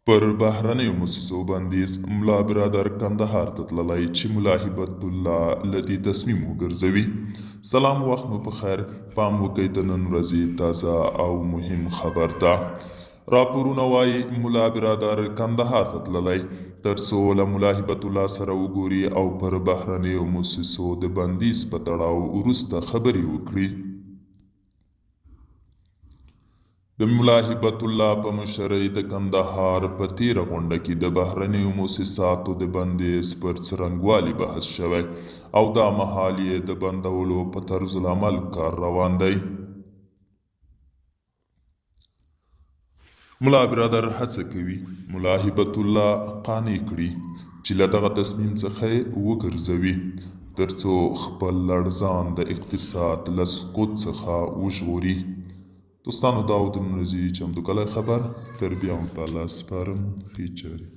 پر بهرنیو موسسو بندیز، ملا برادر کندهار ته تللی چې ملا هبت الله له دې تصمیم وګرځوي. سلام وخت مو په خیر، پام وکړئ د نن ورځې تازه او مهم خبر ته. راپورونه وايي ملا برادر کندهار ته تللی ترڅو له ملا هبت الله سره وګوري او پر بهرنیو موسسو د بندیز په تړاو وروسته خبرې وکړي. د ملا هبت الله په مشرۍ د کندهار په تېره غونډه کې د بهرنیو موسساتو د بندیز پر څرنګوالي بحث شوی او دا مهال یې د بندولو په طرزالعمل کار روان دی. ملا برادر هڅه کوي ملا هبت الله قانع کړي چې له دغه تصمیم څخه یې وګرځوي ترڅو خپل لړزان د اقتصاد له سقوط څخه وژغوري. دوستانو دا و د نن ورځې چمتو کلی خبر تر بیا مو په الله سپارم ښې چارې.